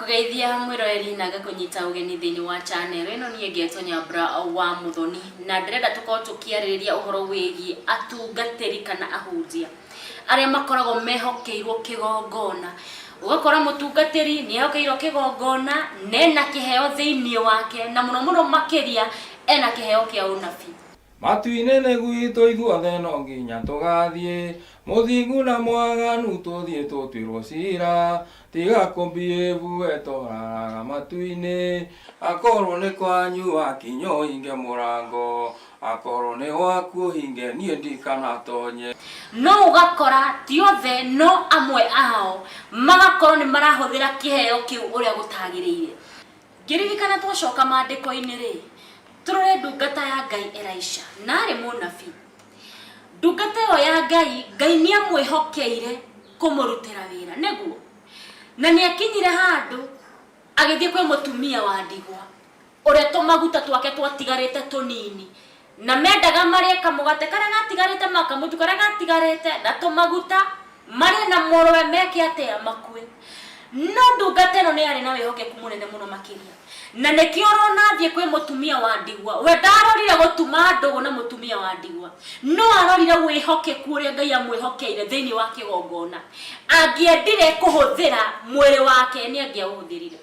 Ngakũgeithia mwĩroreri na ngakũnyita ũgeni thĩinĩ wa channel ĩno. Niĩ ngetwo Nyambura wa Mũthoni na ndĩrenda tũkorwo tũkĩarĩrĩria ũhoro wĩgiĩ atungatĩri kana ahunjia arĩa makoragwo mehokeirwo kĩgongona. Ũgakora mũtungatĩri nĩ ehokeirwo kĩgongona na ena kĩheo thĩinĩ wake, na mũno mũno makĩria ena kĩheo kĩa ũnabii. Matu-inĩ nĩ gwitũ ithuothe no nginya tũgathiĩ, Mũthingu na mwaganu tũthiĩ tũtuĩrwo cira, Tiga kũmbiĩbu we tũraraga matu-inĩ, Akorwo nĩ kwanyu wakinya ũhinge mũrango, Akorwo nĩ gwaku ũhinge niĩ ndikanatonye. No ũgakora ti othe no amwe ao magakorwo nĩ marahũthĩra kĩheo kĩu ũrĩa gũtagĩrĩire. Ngĩririkana twacoka maandĩko-inĩ-rĩ, tũrore ndungata ya Ngai Elisha, na arĩ mũnabii. Ndungata ĩyo ya Ngai, Ngai nĩ amwĩhokeire kũmũrutĩra wĩra, nĩguo? Na nĩ akinyire handũ agĩthiĩ kwĩ mũtumia wa ndigwa, ũrĩa tũmaguta twake twatigarĩte tũnini, na mendaga marĩe kamũgate karĩa gatigarĩte ma kamũtu karĩa gatigarĩte na tũmaguta marĩe na mũrũwe meke atĩa makue. No ndungata ĩno nĩ yarĩ na wĩhokeku mũnene mũno makĩria, na nĩkĩo ũrona athiĩ kwĩ mũtumia wa ndigwa. We ndarorire gũtuma ndũgũ na mũtumia wa ndigwa, no arorire wĩhokeku ũrĩa Ngai amwĩhokeire thĩinĩ wa kĩgongona. Angĩendire kũhũthĩra mwĩrĩ wake nĩ angĩaũhũthĩrire.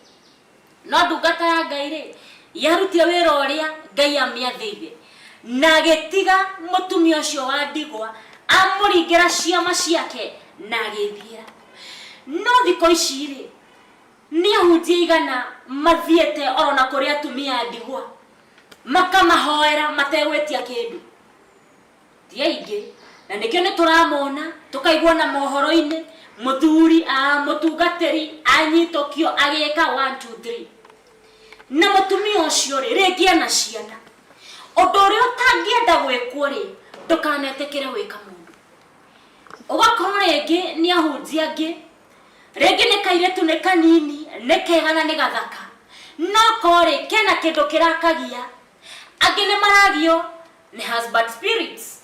No ndungata ya Ngai-rĩ, yarutire wĩra ũrĩa Ngai amĩathĩire, na agĩtiga mũtumia ũcio wa ndigwa amũringĩra ciama ciake na agĩĩthiĩra. No thikũ ici-rĩ, nĩ ahunjia aigana mathiĩte oro na kũrĩ atumia a ndigwa makamahoera mategwĩtia kĩndũ? Ti aingĩ, na nĩkĩo nĩ tũramona tũkaigua na mohoro-inĩ mũthuri a mũtungatĩri anyitũkio agĩka 1 2 3 na mũtumia ũcio rĩ rĩngĩ ena ciana. Ũndũ ũrĩa ũtangĩenda gwĩkwo rĩ, ndũkanetĩkĩre gwĩka mũndũ. Ũgakorwo rĩngĩ nĩ ahunjia angĩ, rĩngĩ nĩ kairĩtu nĩ kanini, nĩ kega na nĩ gathaka, no korĩ kena kĩndũ kĩrakagia. Angĩ nĩ maragio nĩ husband spirits.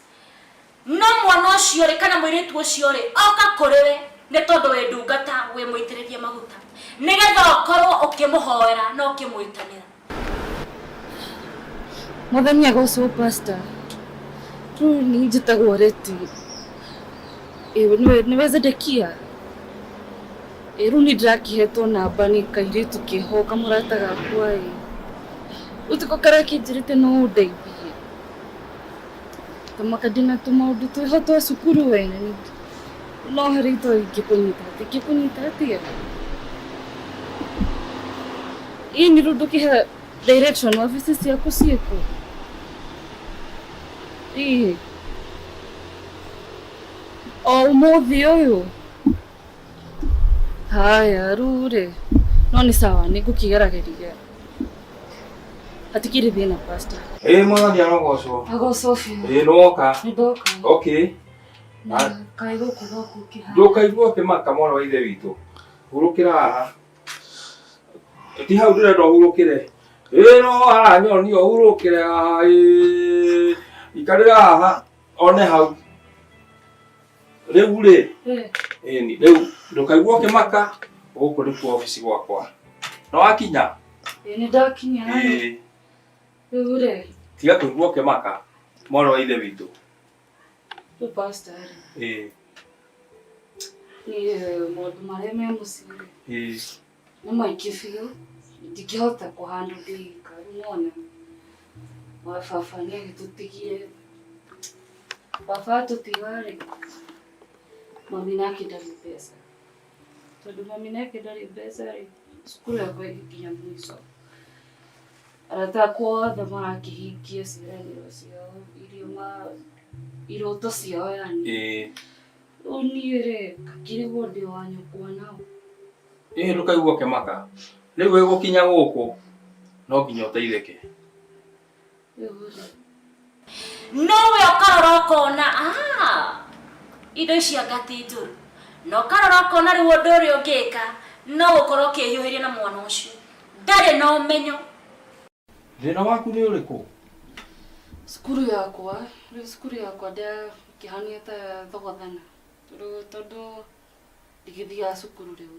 No mwana ũcio rĩ, kana mũirĩtu ũcio rĩ, oka kũrĩ we nĩ tondũ wĩ ndungata, wĩ mũitĩrĩrie maguta, nĩgetha ũkorwo ũkĩmũhoera na ũkĩmwĩtanĩra. Mwathani agocwo pastor. Rĩu niĩ njĩtagwo Leti. Ĩĩ nĩwe Zedekia? Ĩĩ rĩu niĩ ndĩrakĩhetwo namba nĩ kairĩtu keho kamũrata gakwa ĩ. Rĩu tiko karakĩnjĩrĩte no ũndeithie. Ta mũhaka ndĩna tũmaũndũ twĩho twa cukuru we na no harĩa itoĩ ingĩkũnyita atĩa. Ingĩkũnyita atĩa? Ĩni rĩu ndũkĩhe direction wabici ciaku ciĩkũ? Ĩĩ. O ũmũthĩ ũyũ? Haya rĩu rĩ, no nĩ sawa nĩ ngũkĩgerageria. Hatikĩrĩ thĩna pastor. Ĩĩ mwathani arogocwo. Agocwo biũ. Ĩĩ nĩwoka. Nĩ ndoka. Okay. Na kaĩ gũkũ gwaku kĩhana. Ndũkaigua ũkĩmaka mwana wa ithe witũ. Hurũkĩra haha. Ti hau ndĩrenda ũhurũkĩre. Ĩĩ no haha nyoni ũhurũkĩre haha ĩĩ. Ikarĩra haha one hau. Rĩu rĩ, ĩni rĩu ndũkaigua ũkĩmaka gũkũ nĩkuo obici gwakwa. Nĩ wakinya? Ĩĩ nĩ ndakinya. Ĩĩ. Rĩu rĩ. Tiga kũigua ũkĩmaka mwana wa ithe witũ. Rĩu pastor rĩ. Ĩĩ. Niĩ maũndũ marĩa me mũciĩ rĩ. Ĩĩ. Nĩ maingĩ biũ ndingĩhota kũhandwo ndĩ ika. Rĩu nĩwona baba nĩ agĩtũtigire. Baba atũtiga rĩ, mami nake ndarĩ mbeca. Tondũ mami nake ndarĩ mbeca rĩ, cukuru yakwa ĩgĩkinya mũico. Arata akwa othe marakĩhingia ciĩranĩro ciao iria ma iroto ciao yani. Rĩu niĩ rĩ, ngakĩrigwo ndĩ wa nyũkwa nao. Ĩhĩ ndũkaigua ũkĩmaka. Rĩu wĩ gũkinya gũkũ no nginya ũteithĩke. No we ũkarora ũkona ah, indo ici anga ti njũru. Na ũkarora ũkona rĩu ũndũ ũrĩa ũngĩka no gũkorwo ũkĩhiũhĩria na mwana ũcio. Ndarĩ na ũmenyo. Thĩna waku nĩ ũrĩkũ? Cukuru yakwa, rĩu cukuru yakwa ndakĩhania ta thogothana. Rĩu tondũ ndigĩthiaga cukuru rĩu.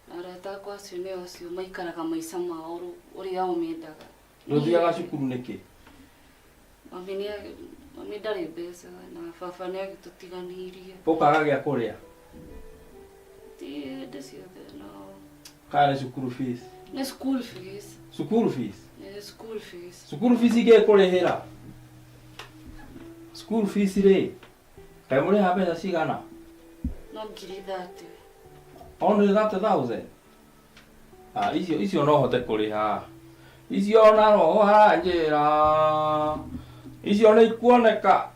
Na arata akwa acio nĩo acio maikaraga maica mao ũrĩa o mendaga. Ndũthiaga cukuru nĩkĩ? Mami nĩ mami ndarĩ mbeca na baba nĩ agĩtũtiganĩirie. Ũkaga gĩa kũrĩa? Ti hĩndĩ ciothe no. Kana nĩ cukuru fees? Nĩ school fees. Cukuru fees? Nĩ school fees. Cukuru fees ingĩkũrĩhĩra? School fees rĩ, kaĩ mũrĩhaga mbeca cigana? No 30,000. Only 30,000? Ah, icio icio no hote kũrĩha. Icio na roho aranjĩra. Icio nĩ ikuoneka.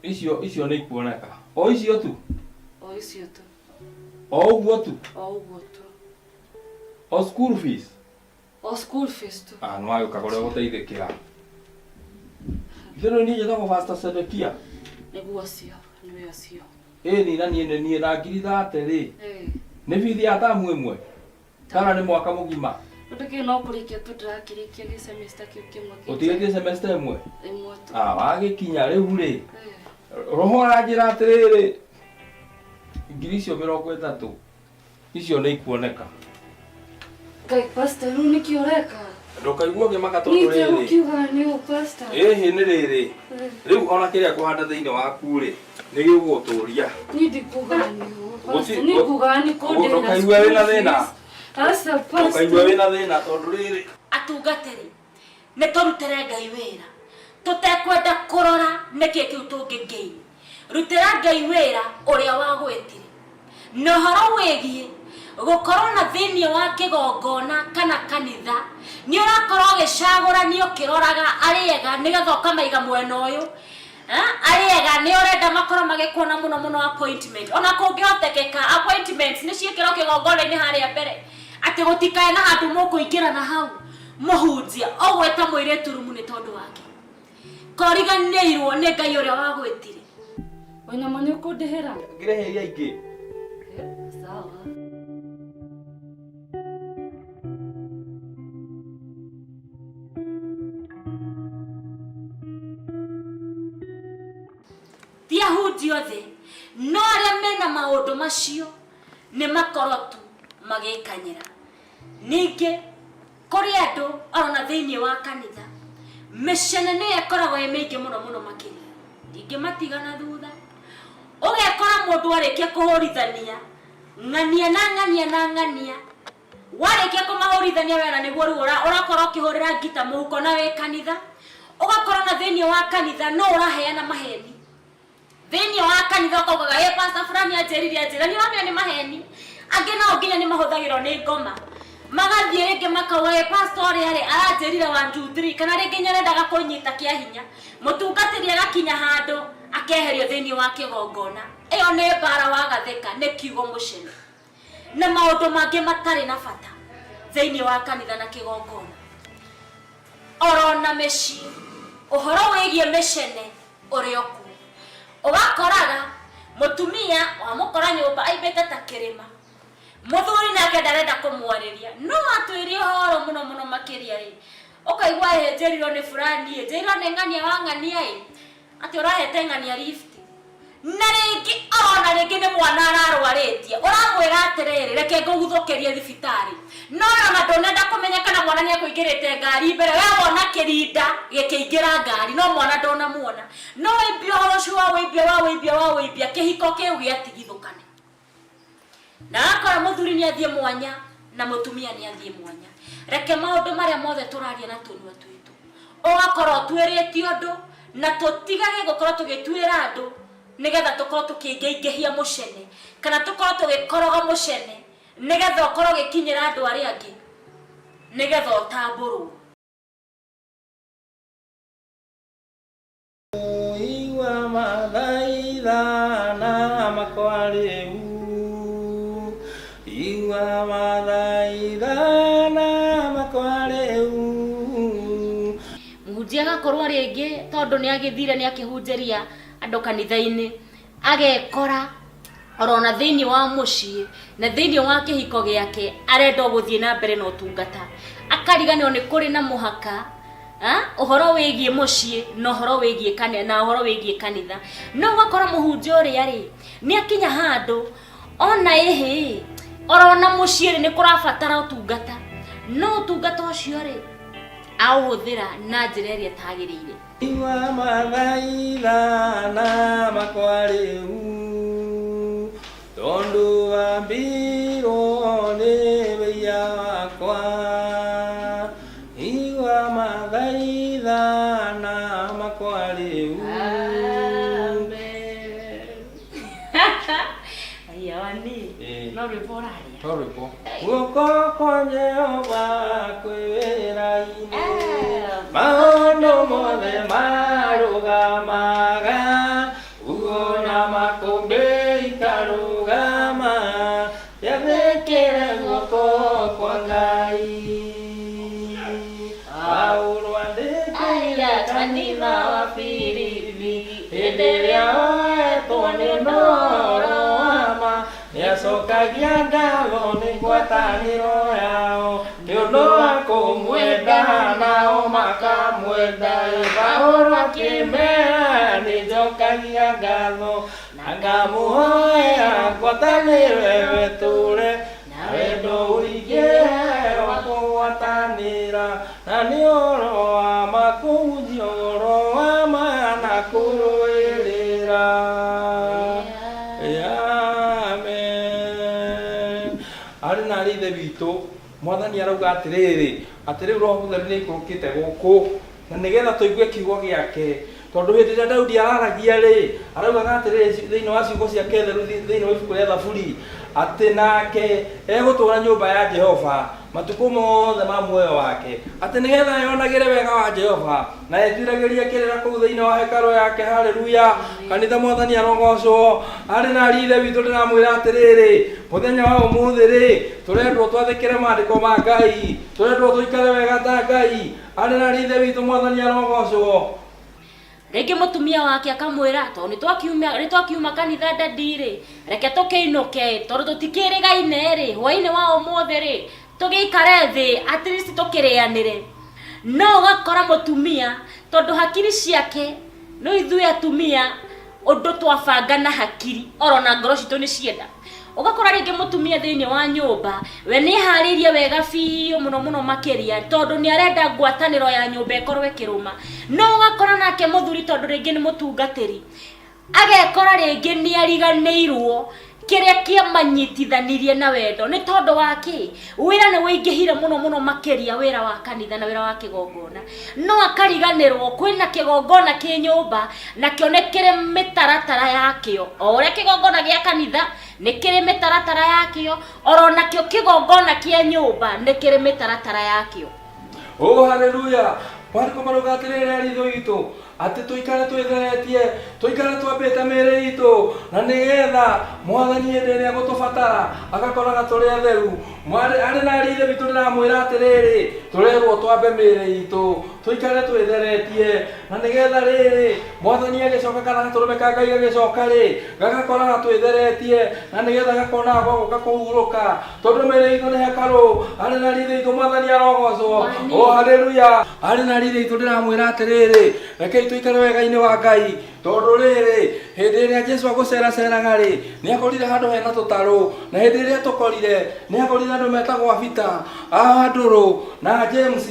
Icio icio nĩ ikuoneka. O icio tu? O icio tu. O ũguo tu? O ũguo tu. O school fees? O school fees tu. Ah, nĩ wagĩũka kũrĩa gũteithĩkĩra. Ithe rĩu niĩ njĩtagwo Pastor Sedekia. Nĩguo acio, nĩwe acio. Ĩni na niĩ nĩ niĩ na 30,000 rĩ. Ĩĩ. Nĩ bithi ya tamu ĩmwe? Kana nĩ mwaka mũgima? Ũndũ kĩu no kũrĩkia tu ndĩrakĩrĩkia gĩ semester kĩu kĩmwe. Ũtigĩtie semester ĩmwe? Ĩmwe tu. Ah, wagĩkinya rĩu rĩ. Ĩĩ. Roho aranjĩra atĩrĩrĩ, 30,000 icio nĩ ikuoneka. Ngai pastor, rĩu nĩkĩ ũreka? Ndũkaigua ũkĩmaka tondũ Niĩ rĩrĩ. gũkiuga nĩ ũ pastor. Ĩhĩ nĩ rĩrĩ. Ĩĩ. Rĩu ona kĩrĩa kũhanda thĩinĩ waku rĩ, nĩ gĩgũgũtũria. Niĩ ndikuga nĩ ũ pastor, Gũti- niĩ ngugaga nĩ kũndĩhĩra Ndũkaigua wĩna school thĩna. fees. Aca pastor. Ndũkaigua wĩna thĩna tondũ rĩrĩ. Atungatĩri, nĩ tũrutĩre Ngai wĩra tũtekwenda kũrora nĩkĩ kĩu tũngĩ gain. Rutĩra Ngai wĩra ũrĩa wagwĩtire. Na ũhoro wĩgiĩ gũkorwo na thĩinĩ wa kĩgongona kana kanitha, nĩ ũrakorwo ũgĩcagũranio ũkĩroraga arĩega nĩgetha ũkamaiga mwena ũyũ. Arĩega nĩ ũrenda makorwo magĩkuona mũno mũno appointment. Ona kũngĩhotekeka appointments nĩ ciĩkĩrwo kĩgongona-inĩ harĩa mbere, atĩ gũtikae na handũ mũkũingĩra na hau mũhunjia ũgwĩta mũirĩtu rumu nĩ tondũ wake. Koriganĩirwo nĩ Ngai ũrĩa wagwĩtire. Wĩna ma nĩ ũkũndĩhĩra? Ngĩrĩhe iria ingĩ. Sawa. Ti ahunjia othe, no arĩa mena maũndũ macio nĩ makorwo tu magĩkanyĩra. Ningĩ kũrĩ andũ orona thĩinĩ wa kanitha, mĩcene nĩyo ĩkoragwo ĩ mĩingĩ mũno mũno makĩria. Ndingĩmatiga na thutha. Ũgekora mũndũ arĩkia kũhũrithania ng'ania na ng'ania na ng'ania. Warĩkia kũmahũrithania wena nĩguo rĩu ũrakorwo ũkĩhũrĩra ngita mũhuko na wĩ kanitha. Ũgakora na thĩinĩ wa kanitha no ũraheana maheni. Thĩinĩ wa kanitha ũkaugaga, ĩ pastor fulani anjĩrire anjĩra, nĩ ũramenya nĩ maheni. Angĩ nao nginya nĩ mahũthagĩrwo nĩ ngoma. Magathiĩ rĩngĩ makauga, ĩ pastor ũrĩa rĩ, aranjĩrire 1 2 3, kana rĩngĩ nĩarendaga kũnyita kĩa hinya. Mũtungatĩri agakinya handũ akeherio thĩinĩ wa kĩgongona. Ĩyo nĩ mbara wagathĩka, nĩ kiugo mũcene. Na maũndũ mangĩ matarĩ na bata thĩinĩ wa kanitha na kĩgongona. Orona mĩciĩ, ũhoro wĩgiĩ mĩcene ũrĩ o kuo. Ũgakoraga mũtumia wamũkora nyũmba aimbĩte ta kĩrĩma. Mũthuri nake ndarenda kũmwarĩria, no atwĩrie ũhoro mũno mũno makĩria rĩ. Ũkaigua ĩ njĩrirwo nĩ fulani ĩ, njĩrirwo nĩ ng'ania wa ng'ania ĩ, atĩ ũrahete ng'ania lift. Na rĩngĩ orona rĩngĩ nĩ mwana ararwarĩtie, ũramwĩra atĩrĩrĩ, reke ngũguthũkĩrie thibitarĩ. No ona ndũnenda kũmenya kana mwana nĩekũingĩrĩte ngari mbere, we wona kĩrinda gĩkĩingĩra ngari, no mwana ndũnamuona. No wĩimbia ũhoro ũcio wa wĩimbia wa wĩimbia wa wĩimbia, kĩhiko kĩu gĩatigithũkane. Na akora mũthuri nĩ athiĩ mwanya na mũtumia nĩ athiĩ mwanya. Reke maũndũ marĩa mothe tũraria na tũnua twitũ, ũgakorwo ũtuĩrĩtie ũndũ, na tũtigage gũkorwo tũgĩtuĩra andũ nĩgetha tũkorwo tũkĩingĩingĩhia mũcene, kana tũkorwo tũgĩkoroga mũcene nĩgetha ũkorwo ũgĩkinyĩra andũ arĩa angĩ, nĩgetha ũtambũrwo. Igua mathaithana makwa rĩu, igua mathaithana makwa rĩu. Mũhunjia agakorwo rĩngĩ tondũ nĩ agĩthire nĩ akĩhunjĩria andũ kanitha-inĩ, agekora orona thĩinĩ wa mũciĩ na thĩinĩ wa kĩhiko gĩake arenda gũthiĩ na mbere na ũtungata, akariganĩrwo nĩ kũrĩ na mũhaka, ũhoro wĩgiĩ mũciĩ na ũhoro wĩgiĩ kanitha, na ũhoro wĩgiĩ kanitha. No ũgakora mũhunjia ũrĩa rĩ, nĩ akinya handũ ona ĩhĩ Orona mũciĩ rĩ nĩ kũrabatara ũtungata, no ũtungata ũcio rĩ aũhũthĩra na njĩra ĩrĩa ĩtagĩrĩire. Igua mathaithana makwa rĩu, tondũ wambirwo nĩ wĩia wakwa. Igua mathaithana makwa rĩu. Aya wani. Ĩĩ. No rwĩmbo ũraria. To rwĩmbo. Guoko kwa Jehova kwĩ wĩra-inĩ, maũndũ mothe marũgamaga, ugo na makũmbĩ ikarũgama, rĩathĩkĩre guoko kwa Ngai. Paulo andĩkĩire kanitha wa Filipi, hĩndĩ ĩrĩa oetwo nĩ ũndũ wa ma, nĩacokagia ngatho nĩ ngwatanĩro yao, nĩ ũndũ wa kũmwenda nao makamwenda. Paulo akĩmera nĩnjokagia ngatho na ngamũhoera ngwatanĩro ĩyo ĩtũũre na wendo ũingĩhe wa kũgwatanĩra, na nĩ ũhoro wa ma kũhunjia ũhoro wa ma na kũrũĩrĩra. Amen. Arĩ na arĩ ithe witũ, mwathani arauga atĩrĩrĩ, atĩ rĩu Roho Mũtheru nĩ aikũrũkĩte gũkũ, na nĩgetha tũigue kiugo gĩake. Tondũ hĩndĩ ĩrĩa Daudi araragia rĩ, araugaga atĩrĩrĩ thĩinĩ wa ciugo ciake theru thĩinĩ wa ibuku rĩa Thaburi, atĩ nake egũtũũra nyũmba ya Jehova matukũ mothe ma muoyo wake, atĩ nĩgetha eyonagĩre wega wa Jehova na etuiragĩrie kĩrĩra kũu thĩinĩ wa hekarũ yake. Haleluya! Kanitha, mwathani arogocwo. Arĩ na ariũ ithe witũ, ndĩramwĩra atĩrĩrĩ, mũthenya wa ũmũthĩ rĩ, tũrendwo twathĩkĩre maandĩko ma Ngai, tũrendwo tũikare wega ta Ngai. Arĩ na ariũ ithe witũ, mwathani arogocwo. Rĩngĩ mũtumia wake akamwĩra, tondũ nĩ twakiuma kanitha daddy rĩ, reke tũkĩinũke, tondũ tũtikĩrĩgaine rĩ, hwainĩ wa ũmũthĩ rĩ, tũgĩikare thĩ at least tũkĩrĩanĩre. No ũgakora mũtumia, tondũ hakiri ciake, no ithuĩ atumia ũndũ twabanga na hakiri oro na ngoro citũ nĩ cienda. Ũgakora rĩngĩ mũtumia thĩinĩ wa nyũmba we nĩ eharĩirie wega biũ mũno mũno makĩria, tondũ nĩ arenda ngwatanĩro ya nyũmba ĩkorwo ĩkĩrũma. No ũgakora nake mũthuri, tondũ rĩngĩ nĩ mũtungatĩri, agekora rĩngĩ nĩ ariganĩirwo kĩrĩa kĩamanyitithanirie na wendo. Nĩ tondũ wa kĩ? Wĩra nĩ wĩingĩhire mũno mũno makĩria, wĩra wa kanitha na wĩra wa kĩgongona, no akariganĩrwo kwĩna kĩgongona kĩ nyũmba, nakĩo nĩ kĩrĩ mĩtaratara yakĩo. O ũrĩa kĩgongona gĩa kanitha nĩ kĩrĩ mĩtaratara yakĩo, oro nakĩo kĩgongona kĩa nyũmba nĩ kĩrĩ mĩtaratara yakĩo. Oh, haleluya! Maandĩko marauga atĩrĩrĩ, arĩ ithe witũ, atĩ tũikare twĩtheretie, tũikare twambĩte mĩĩrĩ itũ, na nĩgetha mwathani hĩndĩ ĩrĩa egũtũbatara agakoraga tũrĩ atheru. Arĩ na arĩ ithe witũ, ndĩramwĩra atĩrĩrĩ, tũrerwo twambe mĩĩrĩ itũ, tũikare twĩtheretie, na nĩgetha rĩrĩ mwathani agĩcoka kana gatũrũme ka Ngai gagĩcoka rĩ, gagakoraga twĩtheretie, na nĩgetha gakonaga gwa gũka kũhurũka, tondũ mĩĩrĩ itũ nĩ hekarũ. Arĩ na arĩ ithe witũ, mwathani arogocwo. Oh, haleluya! Arĩ na arĩ ithe witũ, ndĩramwĩra atĩrĩrĩ, rekei tũikare wega-inĩ wa Ngai, tondũ rĩrĩ hĩndĩ ĩrĩa Jesu agũceraceraga rĩ, nĩ akorire handũ hena tũtarũ, na hĩndĩ ĩrĩa tũkorire nĩ akorire andũ metagwo Abita, Andũrũ na James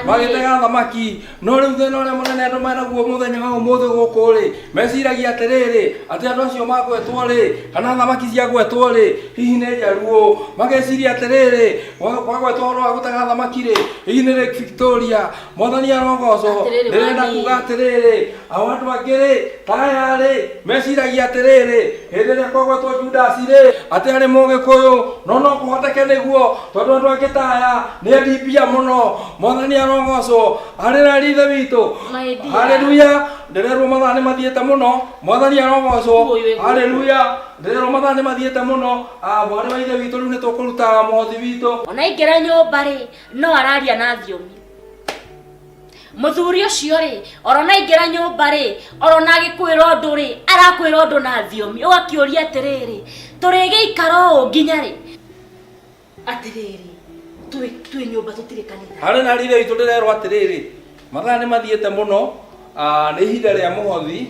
magĩtega thamaki. No rĩu thĩna ũrĩa mũnene andũ menaguo mũthenya wa ũmũthĩ gũkũ rĩ, meciragia atĩrĩrĩ, atĩ andũ acio magwetwo rĩ, kana thamaki ciagwetwo rĩ, hihi nĩ njaruo. Mageciria atĩrĩrĩ, kwagwetwo ũhoro wa gũtega thamaki rĩ, hihi nĩ Lake Victoria. Mwathani arogocwo. Atĩrĩrĩ, Ndĩrenda Wani. kuga atĩrĩrĩ, ao andũ angĩ rĩ, ta aya rĩ, meciragia atĩrĩrĩ, hĩndĩ ĩrĩa kwagwetwo Judasi rĩ, atĩ arĩ Mũgĩkũyũ. No kũhoteke nĩguo, tondũ andũ angĩ ta aya nĩ endi mbia mũno. Mwathani arogocwo. Arĩ na ithe witũ. My dear. Haleluya! Ndĩrerwo mathaa nĩ mathiĩte mũno. Mwathani arogocwo. Ũyũ ĩgũkũ. Haleluya! Ndĩrerwo mathaa nĩ mathiĩte mũno. Ah, mwarĩ wa ithe witũ, rĩu nĩ tũkũruta mũhothi witũ. Ona aingĩra nyũmba rĩ, no araria na thiomi. Mũthuri ũcio rĩ, orona aingĩra nyũmba rĩ, orona agĩkwĩra ũndũ rĩ, arakwĩra ũndũ na thiomi. Ũgakĩũria atĩrĩrĩ, tũrĩgĩikara ũũ nginya rĩ? Atĩrĩrĩ, twĩ nyũmba, tũtirĩ kanitha. Harĩ na ithe witũ, ndĩrerwo atĩrĩrĩ, mathaa nĩ mathiĩte mũno. Ah, nĩ ihinda rĩa mũhothi,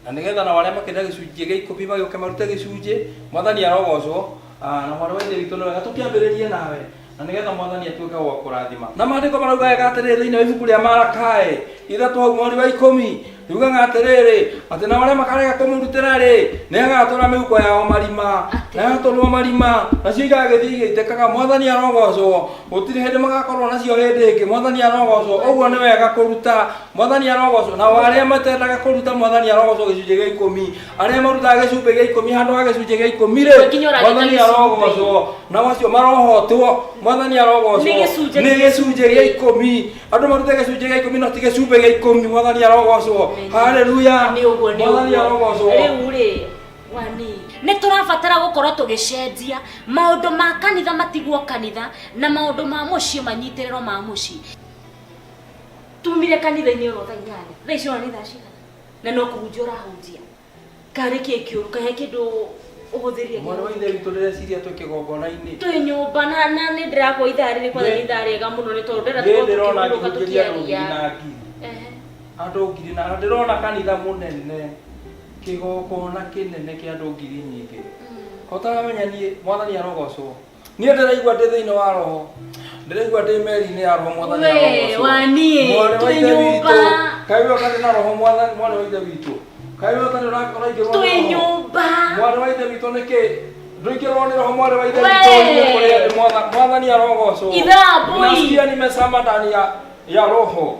na nĩgetha nao arĩa makĩenda gĩcunjĩ gĩa 10 magĩũke marute gĩcunjĩ. Mwathani arogocwo. Na mwarĩ wa ithe witũ nĩ wega tũkĩambĩrĩrie nawe na nĩgetha mwathani atuĩke wa kũrathima. Na maandĩko marauga wega atĩrĩrĩ thĩinĩ wa ibuku rĩa Malakaĩ ithatũ hau mweri wa ikũmi riugaga atĩrĩrĩ atĩ nao arĩa makarega kũmũrutĩra rĩ nĩ agatũra mĩhuko yao marima na yatũrwo marima nacio igagĩthiĩ igĩitĩkaga. Mwathani arogocwo, gũtirĩ hĩndĩ magakorwo nacio hĩndĩ ĩngĩ. Mwathani arogocwo. Ũguo nĩ wega kũruta. Mwathani arogocwo. Nao arĩa matendaga kũruta, mwathani arogocwo gĩcunjĩ gĩa ikũmi. Arĩa marutaga gĩcunjĩ gĩa ikũmi handũ ha gĩcunjĩ gĩa ikũmi rĩ, Nginya ũragĩta mwathani gĩcunjĩ. arogocwo. Nao acio marohotwo. Mwathani arogocwo. Nĩ gĩcunjĩ Nĩ gĩcunjĩ gĩa ikũmi. Andũ marute gĩcunjĩ gĩa ikũmi no ti gĩcumbĩ gĩa ikũmi. Mwathani arogocwo. Haleluya. Nĩ ũguo, nĩ Mwathani ũguo. arogocwo. Rĩu rĩ wani nĩ tũrabatara gũkorwo tũgĩcenjia maũndũ ma kanitha matigwo kanitha na maũndũ ma mũciĩ manyitĩrĩrwo ma mũciĩ. Tumire kanitha-inĩ oro thaa 8, thaa ici ona nĩ thaa cigana na no kũhunjia ũrahunjia karĩ kĩ kĩũru kahe kĩndũ ũhũthĩrire. Mwarĩ wa ithe witũ, ndĩreciria twĩ kĩgongona-inĩ. Twĩ nyũmba na nĩ ndĩrakwo ithaa rĩrĩ kwatha nĩ ithaa rĩega mũno nĩ tondũ ndĩrenda Niĩ tũkorwo ndĩrona tũkĩhurũka ngĩhunjĩria andũ ngiri tũkĩaria. na ngiri. Ehe. Andũ ngiri na ndĩrona kanitha mũnene, kĩgongona kĩnene kĩa andũ ngiri nyingĩ. Ũtaramenya niĩ, mwathani arogocwo. Niĩ ndĩraigua ndĩ thĩinĩ wa roho, ndĩraigua ndĩ meri-inĩ ya roho. Mwathani We, arogocwo. waniĩ, Mwarĩ wa twĩ ithe nyũmba. witũ, kaĩ we ũtarĩ na roho? Mwathani, mwarĩ wa ithe witũ, kaĩ we ũtarĩ ũraingĩrwo nĩ Twĩ roho? nyũmba. Mwarĩ wa ithe witũ, nĩkĩ ndũingĩrwo nĩ roho, mwarĩ wa ithe We. witũ? Niĩ kũrĩa ndĩ, mwathani arogocwo. Ithaa mbui. Nasikia nimesama ndani ya roho.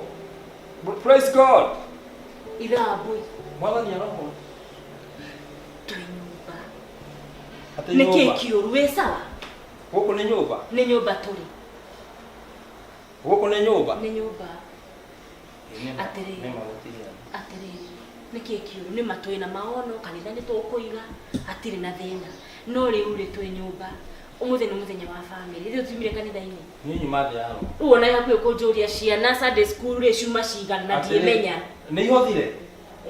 Praise God. Ithaa mbui. Mwathani arogocwo. Twĩ nyũmba. Atĩ Nĩ kĩ nyũmba. kĩũru wĩ sawa? Gũkũ nĩ nyũmba. Nĩ nyũmba tũrĩ. Gũkũ nĩ nyũmba. Nĩ nyũmba. Atĩrĩrĩ. Nĩ ma gũtirĩ andũ. Atĩrĩrĩ, nĩ kĩ kĩũru? Nĩ ma twĩna maono kanitha nĩ tũkũiga hatirĩ na thĩna, no rĩu rĩ twĩ nyũmba, ũmũthĩ nĩ mũthenya wa bamĩrĩ, ithuĩ tumire kanitha-inĩ. Niĩ nyuma thĩ ya roho. Rĩu ona hakuhĩ kũnjũria ciana Sunday school rĩ ciuma cigana na Atĩrĩ, ndiĩmenya. Nĩ ihothire?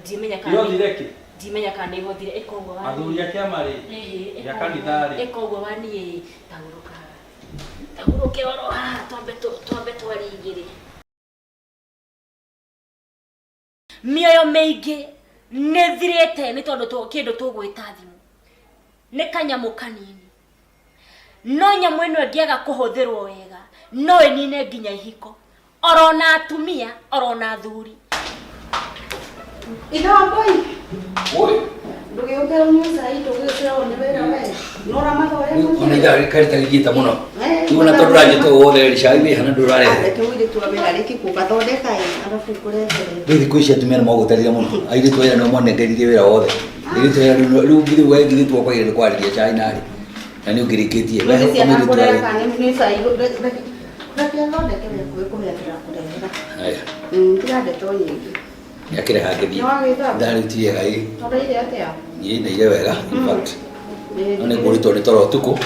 Ndiĩmenya kana Ihothire kĩ? Ndimenya kana nĩ ihothire. Ĩka ũguo wa Athuri a kĩama rĩ, Ĩhĩ, gĩa kanitha rĩ. Ĩka ũguo wa niĩ, tahurũka, tahurũke oro haha twambe twarie igĩrĩ. Mĩoyo mĩingĩ nĩ thirĩte nĩ tondũ kĩndũ tũgwĩta thimũ nĩ kanyamũ kanini, no nyamũ ĩno ĩngĩaga kũhũthĩrwo wega no ĩnine nginya ihiko, orona atumia orona athuri. Ithe wa mbui. Oi. Ndũgĩũke ũnyue cai, ndũgĩũkĩra one wĩra we. No ũramathorera. Ona ithaa rĩkarĩ gĩthiĩte mũno. Eh, Rĩu ona tondũ ũranjĩta ũũ wothe rĩ, cai wĩ hana ndũrarehe? Reke mũirĩtu wa wĩra arĩkie gũgathondeka ĩ, arabu ngũrehere. Rĩu thikũ ici atumia nĩ mogũtarire mũno. Airĩtu aya nĩo manengeririe wĩra wothe. Airĩtu aya rĩu githĩ we githĩ twakwagĩrĩire nĩ kwarĩria cai narĩ na nĩ ũngĩrĩkĩtie. We Nĩ ciana mũirĩtu ngũrehe arĩ. kana nĩ cai, reke athondeke wĩ kũhe ndĩrakũrehera. Aya. Tiga ndeto nyingĩ. Nĩ akĩreha ngĩthiĩ. Nĩ wagĩthamba? Ithaa rĩu ti rĩega ĩ. Ũraire atĩa? Niĩ ndaire wega in fact. Ĩ, No nĩ ngũrĩtwo nĩ toro ũtukũ.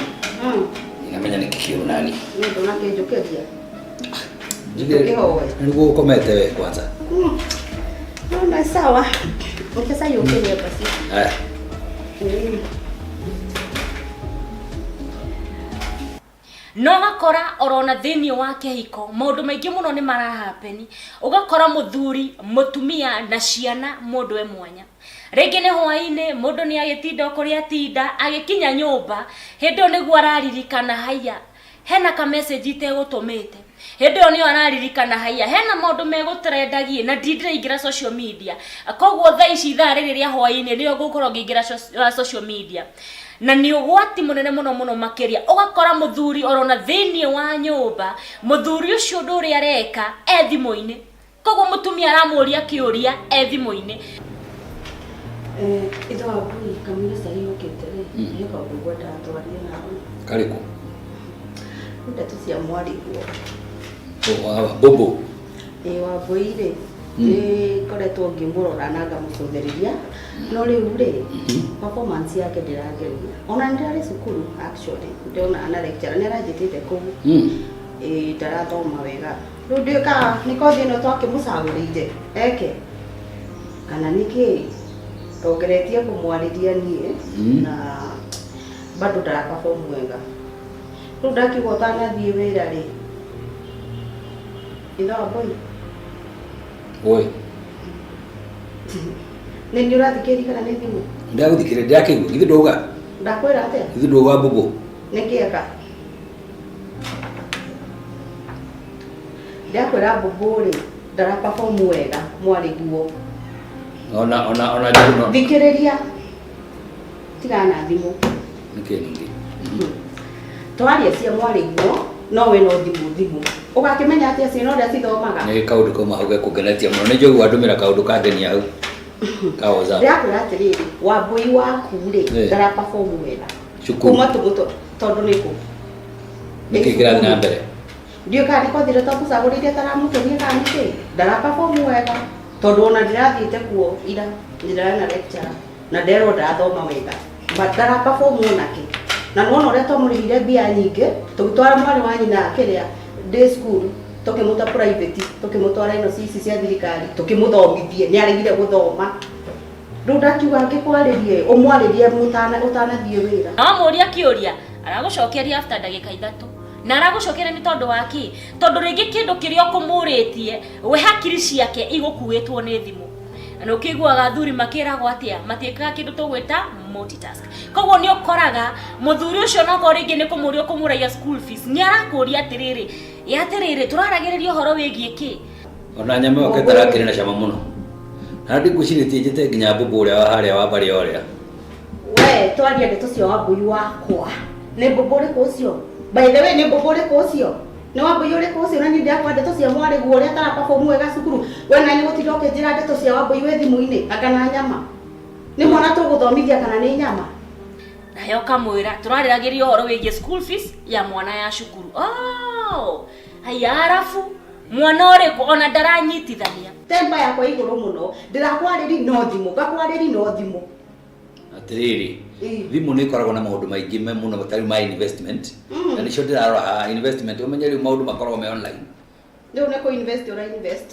Ndinamenya nĩkĩ kĩũru nani. Nĩ ndũnakĩnjũkĩria. Njugire- Ndũkĩhoe. Na nĩguo ũkomete we kwanza. No, sawa. Reke cai ũkĩrĩe basi. Aya. No ũgakora orona thĩinĩ wa kĩhiko maũndũ maingĩ mũno nĩ marahapeni, ũgakora mũthuri, mũtumia na ciana mũndũ e mwanya. Rĩngĩ nĩ hwaĩ-inĩ mũndũ nĩ agĩtinda o kũrĩa atinda, agĩkinya nyũmba hĩndĩ ĩyo nĩguo araririkana haiya hena ka message itegũtũmĩte, hĩndĩ ĩyo nĩyo araririkana haiya hena maũndũ megũtrendagie na ndindĩraingĩra social media, koguo thaa ici ithaa rĩrĩ rĩa hwaĩ-inĩ nĩyo ngũkorwo ngĩingĩra social media. Na nĩ ũgwati mũnene mũno mũno makĩria. Ũgakora mũthuri orona thĩinĩ wa nyũmba, mũthuri ũcio ũndũ ũrĩa areka e thimũ-inĩ, koguo mũtumia aramũria kĩũria e thimũ-inĩ. Ithe wa mbui, kamũira cai ũkĩte rĩ, he kaũndũ ngwendaga twarie nawe. Karĩkũ? Nĩ ndeto cia mwarĩguo. Bobo. Ĩ wa mbui rĩ, nĩ ngoretwo ngĩmũrora na ngamũcũthĩrĩria, no rĩu rĩ, performance yake ndĩrangeria. Ona nĩ ndĩrarĩ cukuru actually, ndĩrona na lecturer nĩ aranjĩtĩte kũu. Ĩ ndarathoma wega. Rĩu ndiũĩ kana nĩ kothi ĩno twakĩmũcagũrĩire eke kana nĩkĩ, tongeretie kũmwarĩria niĩ na bado ndara perform wega. Rĩu ndakiuga ũtanathiĩ wĩra rĩ, ithe wa mbui. Oi. Nĩ nĩ ũrathikĩrĩria kana nĩ thimũ? Ndagũthikĩrĩria, ndĩrakĩigua. Githĩ ndauga? Ndakwĩra atĩa? Githĩ ndauga bobo? Nĩ kĩega. Ndakwĩra mbũmbũ rĩ, ndara perform wega mwarĩ guo. Ona ona ona njogu no. Thikĩrĩria. Tigana na thimũ. Nĩkĩ ningĩ? Twaria cia mwarĩ guo, no we no thimũ thimũ. Ũgakĩmenya atĩa ciana ũrĩa cithomaga? Nĩ kaũndũ kauma hau gekũngenetie mũno. Nĩ njogu wandũmĩra kaũndũ kangenia hau. Ka WhatsApp. Ndĩrakwĩra atĩrĩrĩ, wambũi waku rĩ, Eh. ndara perform wega. Cukuru. Kuma tũmũtũ tondũ nĩkũ? Nĩkĩ kĩrathiĩ na mbere? Ndiũĩ kana nĩ kwathire twamũcagũrĩire taramũkenia kana nĩkĩ. Ndara perform wega tondũ ona ndĩrathiĩte kuo ira ndĩrarĩ na lecturer na nderwo ndarathoma wega but ndara perform onake. Na nĩwona ũrĩa twamũrĩhire mbia nyingĩ tũgĩtwara mwarĩ wa nyina kĩrĩa day school tũkĩmũta private tũkĩmũtwara ino ici cia thirikari tũkĩmũthomithie nĩ aregire gũthoma. Rĩu ndakiuga ngĩkwarĩrie ũmwarĩrie ũtanathiĩ wĩra. Na wamũria kĩũria aragũcokeria after ndagĩka ithatũ na aragũcokeria nĩ tondũ wa kĩ? Tondũ rĩngĩ kĩndũ kĩrĩa ũkũmũrĩtie we hakiri ciake igũkuĩtwo nĩ thimũ. Na nĩ ũkĩiguaga athuri makĩragwo atĩa matiĩkaga kĩndũ tũgwĩta multitask. Koguo nĩ ũkoraga mũthuri ũcio onokorwo rĩngĩ nĩ kũmũria ũkũmũragia school fees nĩ arakũria atĩrĩrĩ, ĩ atĩrĩrĩ tũraragĩrĩria ũhoro wĩgiĩ kĩ? Ona nyama ĩyo kĩtarakĩrĩ na cama mũno. Na ndingwĩcirĩtie njĩte nginya mbũmbũ ũrĩa wa harĩa wa mbarĩ ũrĩa. We twaria ndeto cia wambũi wakwa. Nĩ mbũmbũ ũrĩkũ ũcio? By the way nĩ mbũmbũ ũrĩkũ ũcio? Nĩ wambũi ũrĩkũ ũcio na niĩ ndĩrakwa ndeto cia mwarĩ guo ũrĩa atara perform wega cukuru. We na nĩ gũtinda ũkĩnjĩra ndeto cia wambũi wĩ thimũ-inĩ anga na nyama. Nĩ mwana tũgũthomithia kana nĩ nyama? Nawe ũkamwĩra tũrarĩragĩria ũhoro wĩgiĩ school fees ya mwana ya cukuru. Oh, haya arabu mwana ũrĩkũ ona ndaranyitithania. Temba yakwa igũrũ mũno. Ndĩrakwarĩri no thimũ, ngakwarĩri no thimũ. Atĩrĩrĩ, thimũ nĩ ĩkoragwo na maũndũ maingĩ me mũno tarĩu ma investment. Na nĩcio ndĩrarora haha investment, ũmenye rĩu maũndũ makoragwo me online. Rĩu nĩ kũ invest ũra invest.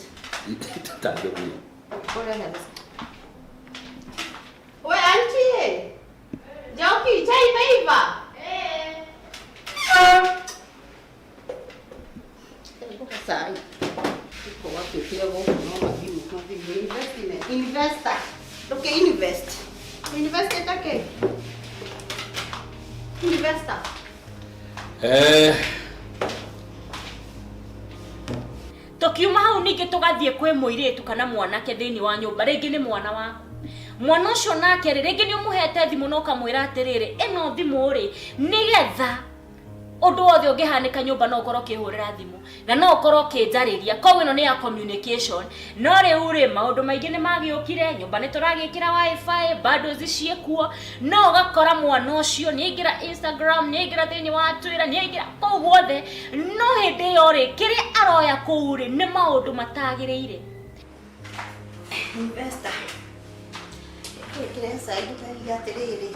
Tangĩmenya. We auntie. Njoki, chai imeiva? Eh. Cai. Iko wapi kile gũkũ no mathimũ, mathimũ. Investment. Investor. Ndũkĩ invest. Invest ĩta kĩ? Investor. Tũkiuma hau ningĩ tũgathiĩ kwĩ mũirĩtu kana mwanake thĩinĩ wa nyũmba, rĩngĩ nĩ mwana waku. Mwana ũcio nake rĩ, rĩngĩ nĩ ũmũhete thimũ na ũkamwĩra atĩrĩrĩ, ĩno thimũ rĩ, nĩgetha ũndũ wothe ũngĩhanĩka nyũmba no ũkorwo ũkĩhũrĩra thimũ na no ũkorwo ũkĩnjarĩria. Koguo ĩno nĩ ya communication. No rĩu rĩ, maũndũ maingĩ nĩ magĩũkire, nyũmba nĩ tũragĩkĩra wifi, bundles ciĩkuo, no ũgakora mwana ũcio nĩ aingĩra Instagram, nĩ aingĩra thĩinĩ wa Twitter, nĩ aingĩra kũu guothe, no hĩndĩ ĩyo rĩ, kĩrĩa aroya kũu rĩ, nĩ maũndũ matagĩrĩire. Investor. Kĩrĩa cai ndũkaige atĩrĩrĩ.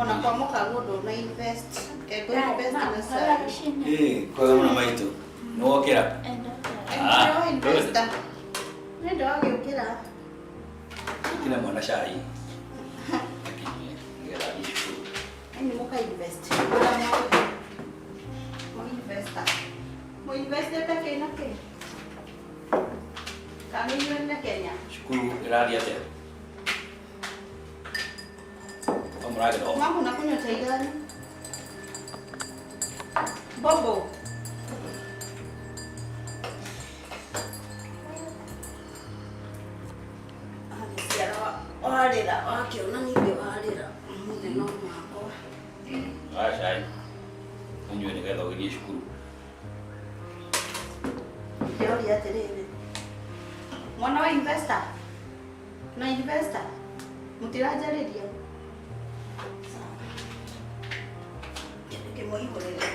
Ona kwa mũkaguo ndũna invest. Kego invest na cai. Kwega mũno maitũ. Nĩ wokĩra? Ah, investor. Nĩ ndwagĩũkĩra. Ĩkĩra mwana cai. Akĩnyue nĩgetha athiĩ cukuru. Nĩ mũka invest. Mo investor. Mo invest ĩta kĩ na kĩ? Kana inyuĩ nĩ Kenya? Cukuru ĩrathiĩ atĩa? No mũragĩthoma? Mama unakunywa chai gani? Bobo. Warĩra wakĩona ningĩ warĩra mũthenya wakwa. Oya cai. Ũnyue nĩgetha ũgĩthiĩ cukuru. Ndĩroria atĩrĩrĩ. Mwana wa investor na investor mũtiranjarĩria. Sawa. Kĩmũihũrĩre.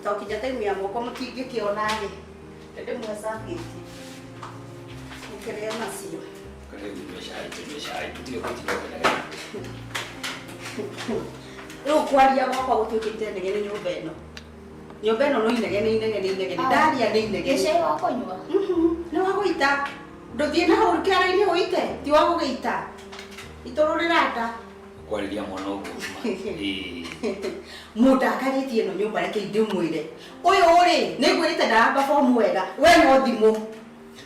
Tokinya time ya moko mũtingĩkĩona rĩ, ndĩmwecabĩtie. Mũkĩrĩe nacio. Karibu tũnyue cai, tũnyue cai, tũtige gũtinda ũkĩnegena. Rĩu kwaria gwakwa gũtuĩkĩte inegene nyũmba ĩno. Nyũmba ĩno no inegene inegene inegene. Ndaria nĩ inegene. Gĩcai wa kũnyua? Nĩ wa gũita. Ndũthiĩ na hau kĩara-inĩ ũite, ti wa gũgĩita. Itũrũrĩra nda. Kwarĩria mwana ũguo. Mũndũ akarĩtie ĩno nyũmba reke ndĩmwĩre. Ũyũ rĩ, nĩ ngwĩrĩte ndara perform wega. We no thimũ.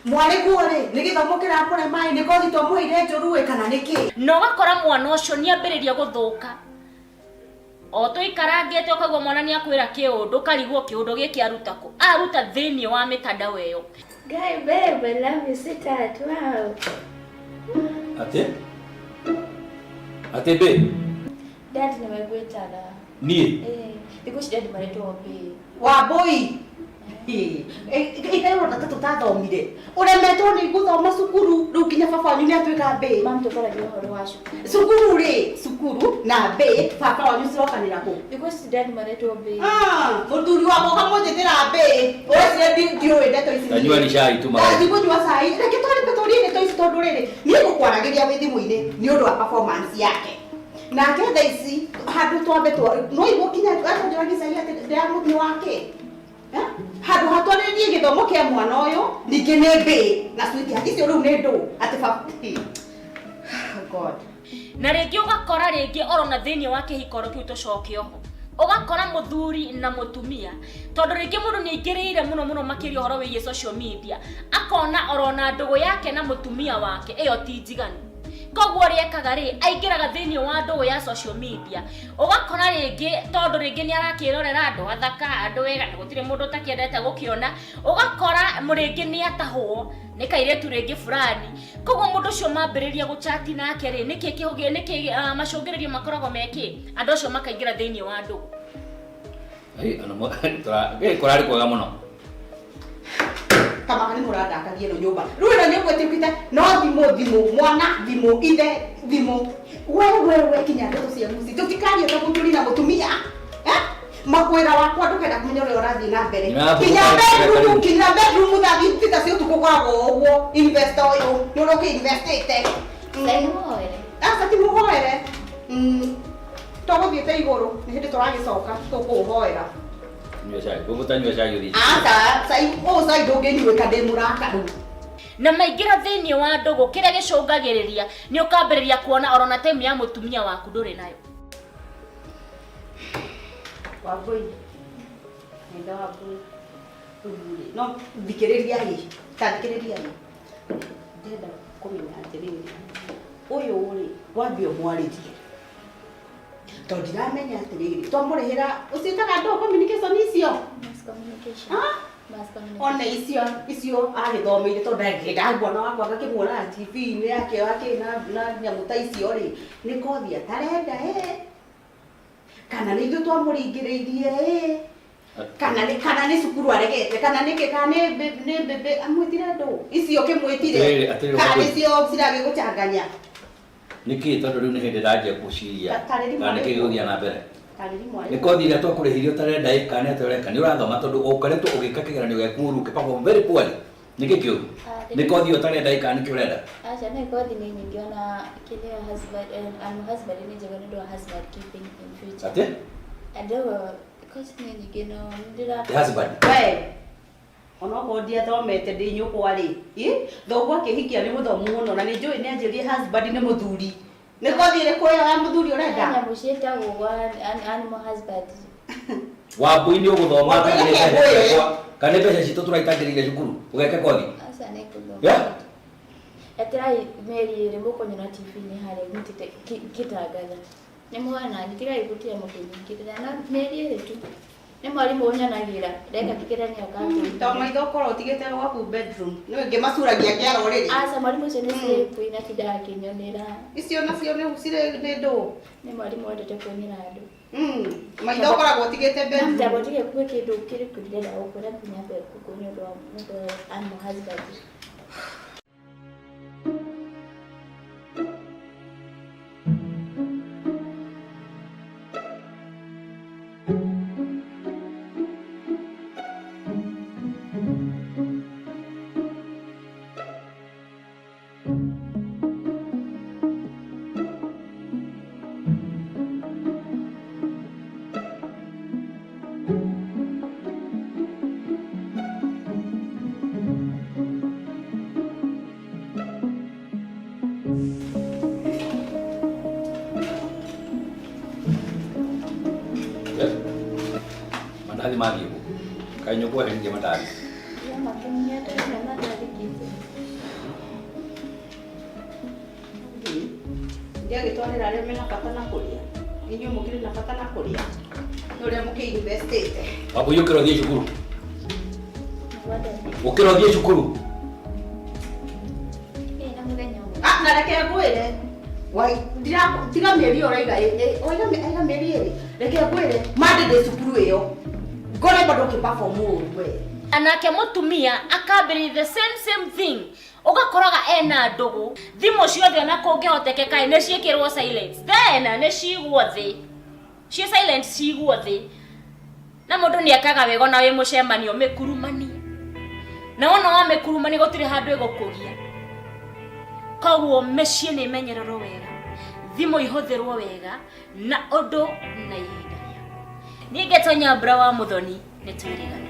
Mwarĩ guo rĩ, nĩ gĩthomo kĩramũrema ĩ, nĩ kothi twamũheire njũru ĩ kana nĩ kĩ? Na ũgakora mwana ũcio nĩ ambĩrĩria gũthũka. O tũikarangĩte ũkaigua mwana nĩ akwĩra kĩũndũ, ũkarigwo kĩũndũ gĩkĩ aruta kũ? Aruta thĩinĩ wa mĩtandao ĩyo. Guy, babe, I love you, sweetheart. Wow. Ate? Ate babe? Dad nimegwĩtaga. Niĩ? Eh, thikũ ici dad maretwo babe. Wambũi. Ikairwo ta tũtathomire. Ũremetwo nĩ gũthoma cukuru, rĩu nginya baba wanyu nĩ atuĩka babe. Mam tũkaragia ũhoro wa cukuru. Cukuru rĩ, cukuru na babe, baba wanyu cirokanĩra kũ? Thikũ ici dad maretwo babe. Ah, mũthuri wakwa ũkamũnjĩtĩra babe. Ũreciria ndiũĩ ndeto ici. Tanyua ni cai tu maĩ. Ndathi kũnyua cai. Reke twarĩpe tũrie ndeto ici tondũ rĩrĩ, niĩ ngũkwaragĩria wĩ thimũ-inĩ nĩ ũndũ wa performance yake. Nake thaa ici handũ twambe no igũ kinya atonjoragia cai atĩ ndĩramũthĩ wake. Handũ hatwarĩrie gĩthomo kĩa mwana ũyũ ningĩ nĩ babe na sweetheart icio rĩu nĩ ndũ atĩ baba. God. Na rĩngĩ ũgakora rĩngĩ orona thĩinĩ wa kĩhiko kĩu tũcoke oho. Ũgakora mũthuri na mũtumia tondũ rĩngĩ mũndũ nĩ aingĩrĩire mũno mũno makĩria ũhoro wĩgiĩ social media, akona orona ndũgũ yake na mũtumia wake ĩyo ti njiganu. Koguo ũrĩa ekaga rĩ, aingĩraga thĩinĩ wa ndũgũ ya social media. Ũgakora rĩngĩ tondũ rĩngĩ nĩ arakĩrorera andũ athaka, andũ ega, na gũtirĩ mũndũ ũtakĩendete gũkĩona, ũgakora rĩngĩ nĩ atahwo nĩ kairĩtu rĩngĩ fulani. Koguo mũndũ ũcio mambĩrĩria gũchati nake rĩ, nĩkĩ kĩhũgĩ, nĩkĩ macũngĩrĩrio makoragwo mekĩ, andũ acio makaingĩra thĩinĩ wa ndũgũ. Kũrarĩ kwega mũno. Kama nĩ mũrandakaria ĩno nyũmba. Rĩu ĩno nyũmba ĩtuĩkĩte no thimũ thimũ, mwana thimũ, ithe thimũ. We we we kinya ndeto cia mũciĩ. Tũtikaria ta mũthuri na mũtumia. Makwĩra wakwa ndũkenda kũmenya ũrĩa ũrathiĩ na mbere. Kinya bedroom, kinya bedroom thaa thita cia ũtukũ ũkoragwo ũguo. Investor ũyũ, nĩ ũrĩa ũkĩ-investĩte. Aca ti mũhoere. Tũgũthiĩte igũrũ, nĩ hĩndĩ tũragĩcoka tũkũũhoera. Nyua cai, ngũgũtanyua cai ũthiĩ. Aca, cai, ũũ cai ndũngĩnyuĩka ndĩ mũrakaru. Na maingĩra thĩinĩ wa ndũgũ kĩrĩa gĩcũngagĩrĩria nĩ ũkambĩrĩria kuona orona time ya mũtumia waku ndũrĩ nayo. Wambũi, nenda Wambũi. Rĩu rĩ, no thikĩrĩria rĩ, ta thikĩrĩria rĩ. Ndĩrenda kũmenya atĩrĩrĩ, ũyũ rĩ, wambe ũmwarĩrie. Tondũ ndiramenya atĩrĩrĩ, twamũrĩhĩra, ũciĩtaga ndũ communication icio? Mass communication. Mass communication. Ona icio, icio agĩthomeire tondũ ndangĩenda mwana wakwa ngakĩmuona TV-inĩ yake akĩ na nyamũ ta icio rĩ, nĩ kothi atarenda ĩ. Kana nĩ ithuĩ twamũringĩrĩirie ĩ. Kana nĩ kana nĩ cukuru aregete, kana nĩ kĩ, kana nĩ nĩ bebe amwĩtire ndũ. Icio kĩmwĩtire. Kana nĩ cio ciragĩgũchanganya. Nĩkĩ tondũ rĩu nĩ hĩndĩ ndanjia gũciria. Kana nĩkĩ gĩgũthiĩ na mbere. Nĩ kothi ĩrĩa twakũrĩhirie ũtarenda ĩ, kana nĩ atĩa ũreka, nĩ ũrathoma tondũ ũkoretwo ũgĩka kĩgeranio gĩaku ũru, ũkĩ perform very poorly. Nĩkĩ kĩũru? Nĩ kothi ĩyo ũtarenda ĩ, kana nĩkĩ ũrenda? Aca, nĩ kothi nĩ nyingĩ ona kĩrĩa husband and husband nĩ njega nĩ ũndũ wa husband keeping in future. Atĩ? Andũ kothi nĩ nyingĩ no ndĩra Husband. We. Onokorwo ndiathomete ndĩ nyũkwa rĩ, thoguo akĩhikia nĩ mũthomu mũno na nĩ njũĩ nĩ anjĩrire husband nĩ mũthuri. Nĩ kothi ĩrĩkũ ĩyo ya mũthuri ũrenda? Nyamũ ciĩtagwo animal husband. Wambũi nĩ ũgũthoma Wambũi kana nĩ reke mbeca ngwĩre. ciakwa, kana nĩ mbeca citũ tũraitangĩrĩire cukuru, ũgeke kothi? Aca nĩ ngũthoma. Yeah? Eterai mĩeri ĩrĩ mũkũnyona TV-inĩ harĩa nyitĩte ngĩtangatha. Nĩ mwana, tigai gũtĩa mũkĩnyingĩrĩra na mĩeri ĩrĩ tu. Nĩ mwarimũ ũnyanagĩra, ndeka kĩgeranio akatũria. To maitho ũkorwo ũtigĩte gwaku bedroom. Nĩ ngĩmacuragia kĩaro rĩrĩ. Aca mwarimũ ũcio nĩ slay na tindaga akĩnyonera. Icio nacio nĩ cirĩ nĩ ndũ. Nĩ mwarimũ wendete kuonera andũ. Maitho ũkoragwo ũtigĩte bedroom. Ndambo tige kwĩ kĩndũ kĩrĩkũ ndĩrenda gũkwĩra nginya nyambe gũkũ nĩ ũndũ wa animal husband. Mathiĩ kũ? Kaĩ nyũkwa henirie mandathi? Ndiagĩtwarĩra arĩa mena bata na kũrĩa. Inyuĩ mũkĩrĩ na bata na kũrĩa. Nĩ ũrĩa mũkĩ-investĩte. Wambũi ũkĩra ũthiĩ cukuru. Ũkĩra ũthiĩ cukuru. Ah, na reke ngwĩre. Wai, tiga mĩeri ĩyo ũraiga waiga aiga mĩeri ĩrĩ. Reke ngwĩre, mande ndĩ cukuru ĩyo. Ngore bado ũkĩ-perform ũru we. Anake mũtumia akambĩrĩria the same same thing, ũgakoraga ena ndũgũ, thimũ ciothe ona kũngĩhotekeka nĩ ciĩkĩrwo silent, then nĩ cigwo thĩ, ciĩ silent cigwo thĩ. Na mũndũ nĩ ekaga wega ona wĩ mũcemanio mĩkurumanie, na wona wa mĩkurumania gũtirĩ handũ ĩgũkũgia. Koguo mĩciĩ nĩ ĩmenyererwo wega, thimũ ihũthĩrwo wega na ũndũ na ihinda rĩaguo. Niĩ ngetwo Nyambura wa Mũthoni, nĩ twĩrĩgana.